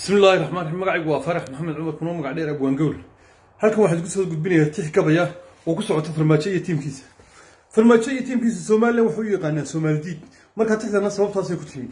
Bismi illaahi raxmaan raxiim. Magacaygu waa Faarax Maxamed Cumar, kunoo magac dheer Abwaan Gowl. Halkan waxaan isku soo gudbinayaa tix gabaya oo ku socota Farmaajo iyo tiimkiisa. Farmaajo iyo tiimkiisa Somalilan waxay u yaqaanaan Somaalidiid. Markaa tixdana sababtaasay ku timi.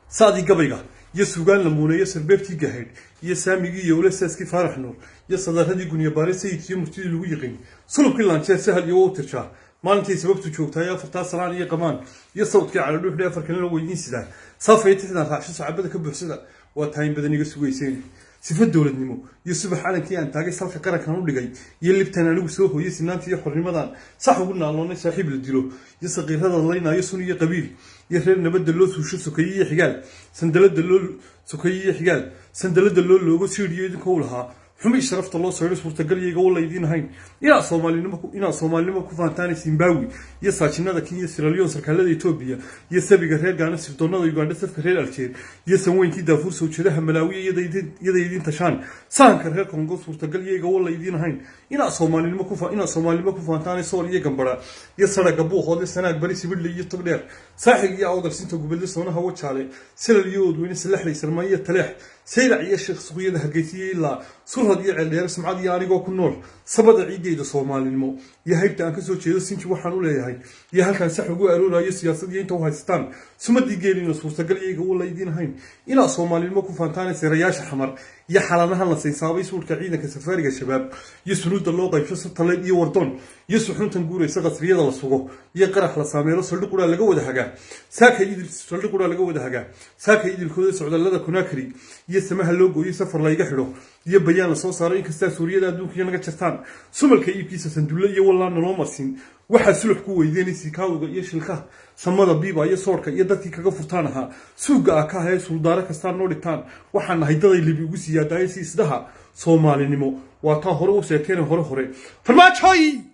Saadii gabayga iyo sugaan la muuneeyo, sarbeebtii gahaydh iyo saamigii iyo ule, saaskii Faarax Nuur iyo sadaradii Gunyabaare, sayidkiiyo murtidii lagu yiqiin, sulubkii Laanjeer, Sahal iyo wow tirjaa maalintay sababtu joogtaay, afartaa salaan iyo qamaan iyo sawdkii Caladhuuxdhe, afar kalena weydiin sidaa saafaya. Tixdan raacsho, sacabada ka buuxsada, waa taayin badan iga sugayseen. Sifa dowladnimo iyo subax calankii aan taagay, salka qarankan u dhigay iyo libtan anigu soo hooyay, sinaanta iyo xornimadan sax ugu naaloonay, saaxiib la dilo iyo saqiirada laynaayo, sun iyo qabiil iyo reer nabadda loo suusho, sokeeye iyo xigaal sandalada loo sokeeye iyo xigaal sandalada loo loogo, siidhiyo idinkoo u lahaa xumi sharafta loo saydo, suurtagal iyaga laydiin ahayn inaad Soomaalinimo ku faantaan. Zimbabwe iyo saajinada Kenya, Sierra Leone, sarkaalada Etoobiya iyo sabiga reer Gaana, sirdoonada Uganda, safka reer Aljeer iyo sanweynkii Daafuur, sawjadaha Malaawi iyada idiin tashaan, sahanka reer Kongo, suurtagal iyaga laydiin ahayn inaad Soomaalinimo ku faantaan. Sool iyo Gambara iyo Saraga, Buuhoodle, Sanaag, Bari, Sibidhle iyo Togdheer, Saaxil iyo Awdal, Sinta, Gubadle, Soonaha, Wajaale, Salal iyo Oodweyne, Salaxley, Sarmaayo, Taleex, Saylac iyo Sheekh, suqyada Hargeysiya ilaa Surad iyo Ceeldheere, sumcad iyo anigoo ku nool sabada ciideyda, Soomaalinimo iyo haybta aan kasoo jeedo, sinji waxaan u leeyahay iyo halkaan sax ugu aroorayo, siyaasad iyo inta u haystaan sumadii geelina, suurtagal iyaga u laydiin ahayn inaad Soomaalinimo ku faantaan. Seerayaasha Xamar iyo xalanahan la saysaabay, suudhka ciidanka safaariga Shabaab iyo sunuudda loo qaybsho, sataleyd iyo wardoon iyo suxuuntan guuraysa, qasriyada la sugo iyo qarax la saameelo, saldhig quraa laga wada hagaa saaka idil, saldhig quraa laga wada hagaa saaka idilkooda, socdallada Kunakri iyo samaha loo gooyo, safar layga xidho iyo bayaan la soo saaro, inkastaa suuriyada adduunkiyo naga jartaan, sumalka iibkiisa sandulle iyo wallaan naloo marsiin, waxaa sulux ku weydiinay sikaawga iyo shilkaha, samada biiba iyo soorka iyo dadkii kaga furtaan ahaa, suuga ah ka ahee, suldaaro kastaan noo dhigtaan, waxaan nahay daday libi ugu siyaadaayo si isdhaha. Soomaalinimo waa taa hore u sheegteen hore hore, Farmaajoy.